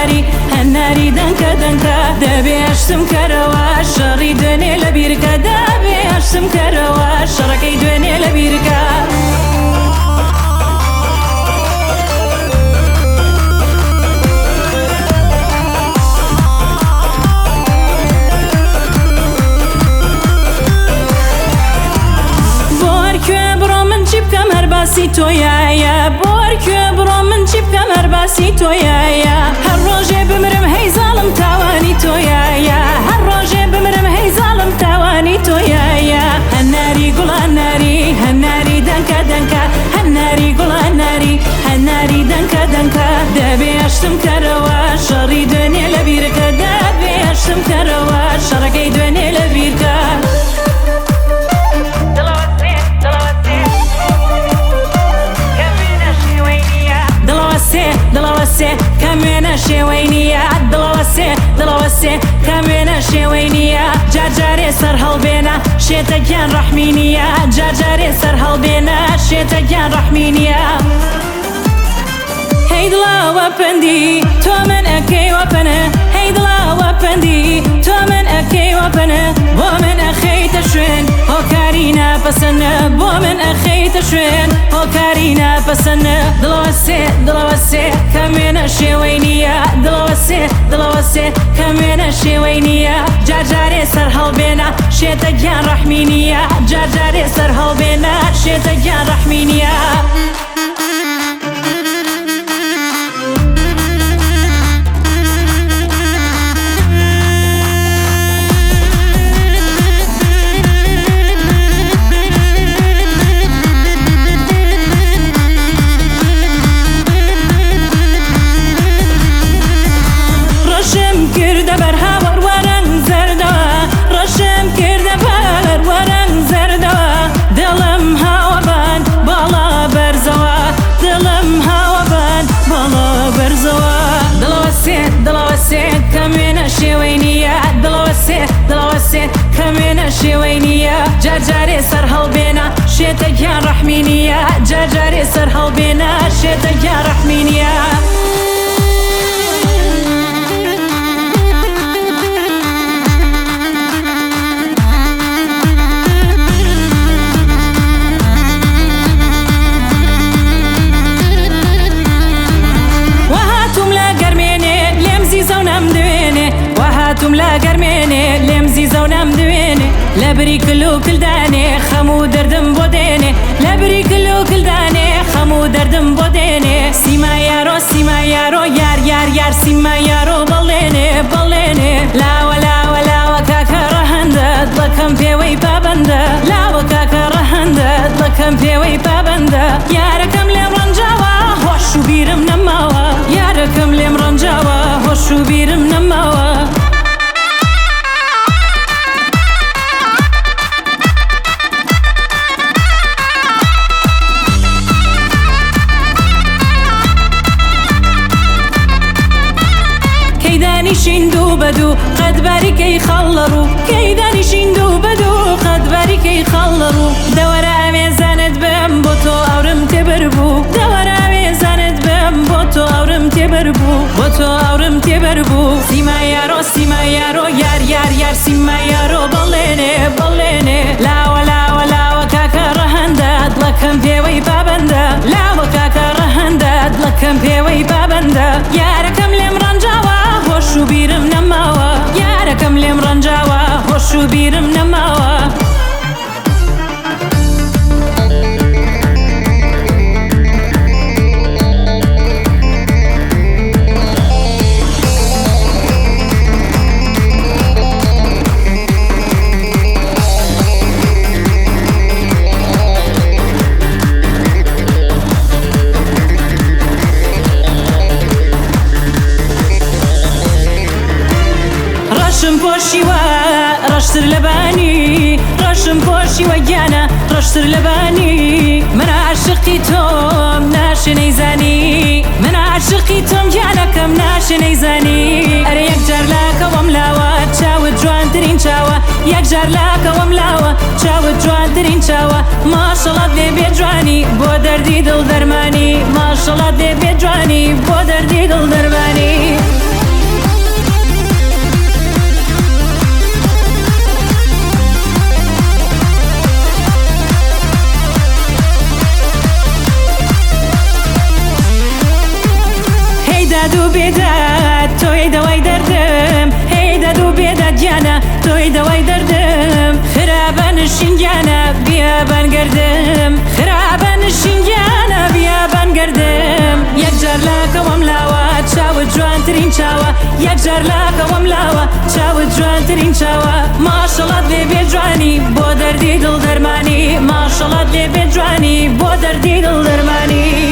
هەناری، هەناری دەنکە دەنکە. دەبێ ئاشتم کەرەوە شەڕی دوێنێ لە بیرکە، دەبێ ئاشتم کەرەوە شەڕەکەی دوێنێ لە بیرکە. بۆ هەرکوێ بڕۆ من چی بکەم هەر باسی تۆیایە، بۆ هەرکوێ بڕۆ من چی بکەم هەر باسی تۆیایە. هەر ڕۆژێ بمرم هەی زاڵم تاوانی تۆیایە، هەر ڕۆژێ بمرم هەی زاڵم تاوانی تۆیایە. هەناری گوڵ هەناری، هەناری دەنکە دەنکە، هەناری گوڵ هەناری، هەناری دەنکە دەنکە. دەبێ ئاشتم کەرەوە شەڕی دوێنێ لە بیرکە، دەبێ ئاشتم کەرەوە شەڕەکەی دوێنێ لە بیرکە. دڵەوەسێ دڵەوەسێ کەم وێنە شێوەی نییە، دڵەوەسێ دڵەوەسێ کەم وێنە شێوەی نییە. جار جارێ سەر هەڵبێنە شێتە گیان ڕەحمی نییە، جار جارێ سەر هەڵبێنە شێتە گیان ڕەحمی نییە. هەی دڵاوە پەندی تۆ من ئەکەی وەپەنە، هەی دڵاوە پەندی تۆ من ئەکەی وەپەنە. بۆ من ئەخەیتە شوێن هۆکاری ناپەسەنە، بۆ من ئەخەیتە شوێن هۆکاری ناپەسەنە. دڵەوەسێ دڵەوەسێ کەم وێنە شێوەی نییە، دڵەوەسێ دڵەوەسێ کەم وێنە شێوەی نییە. جار جارێ سەر هەڵبێنە شێتە گیان ڕەحمی نییە، جار جارێ سەر هەڵبێنە شێتە گیان ڕەحمی نییە. ڕەشم کردە بەر هاوار وەرەنگ زەردەوە، ڕەشم کردە بەر وەرەنگ زەردەوە. دڵم هاوەبان باڵا بەرزەوە، دڵم هاوەبان باڵا بەرزەوە. دڵەوەسێ دڵەوەسێ کەم وێنە شێوەی نییە، دڵەوەسێ دڵەوەسێ کەم وێنە شێوەی نییە. جار جارێ سەر هەڵبێنە شێتە گیان ڕەحمی نییە، جار جارێ سەر هەڵبێنە شێتە گیان ڕەحمی نییە. وەهاتوم لە گەرمێنێ لێم زیزە و نەمدوێنێ، وەهاتوم لە گەرمێنێ لێم زیزە و نەمدوێنێ. لە بری کل و کلدانێ خەم و دەردم بۆ دێنێ، لە بری کل و کلدانێ خەم و دەردم بۆ دێنێ. سیما یارۆ سیما یارۆ یار یار یار سیما یارۆ بەڵێنێ بەڵێنێ. لاوە لاوە لاوە کاکە ڕەهەندە دڵەکەم پێوەی پابەندە، لاوە کاکە ڕەهەندە دڵەکەم پێوەی پابەندە. یارەکەم لێم ڕەنجاوە هۆش و بیرم نەماوە، یارەکەم لێم ڕەنجاوە هۆش و بیرم نەماوە. کەی دانیشین دوو بە دوو قەد باریکەی خاڵ لە ڕوو، کەی دانیشین دوو بە دوو قەد باریکەی خاڵ لە ڕوو. دەوەرە ئاوێزانت بم بۆ تۆ ئاورم تێبەر بوو، دەوەرە ئاوێزانت بم بۆ تۆ ئاورم تێبەر بوو، بۆ تۆ ئاورم تێبەر بوو. سیما یارۆ سیما یارۆ یار یار یار سیما یارۆ بەڵێنێ بەڵێنێ. لاوە لاوە لاوە کاکە ڕەهەندە دڵەکەم پێوەی پابەندە، لاوە کاکە ڕەهەندە دڵەکەم پێوەی پابەندە. یارەکەم لێم ڕەنجاوە هۆش و بیرم نەماوە، یارەکەم لێم ڕەنجاوە هۆش و بیرم نەماوە. ڕەشم پۆشیوە ڕەشتر لەبانی، ڕەشم پۆشیوە گیانە ڕەشتر لەبانی. من عاشقی تۆم ناشێ نەیزانی، من عاشقی تۆم گیانەکەم ناشێ نەیزانی. ئەرێ یەکجار لاکەوەم لاوە چاوت جوانترین چاوە، یەکجار لاکەوەم لاوە چاوت جوانترین چاوە. ماشەڵات لێ بێ جوانی بۆ دەردی دڵ دەرمانی، ماشەڵات لێ بێ جوانی بۆ دەردی دڵ دەرمانی. یەکجار لە خەوم لاوە، چاوت جوانترین چاوە. ماشەڵات لێ بێ جوانی، بۆ دەردی دڵ دەرمانی. ماشەڵات لێ بێ جوانی، بۆ دەردی دڵ دەرمانی.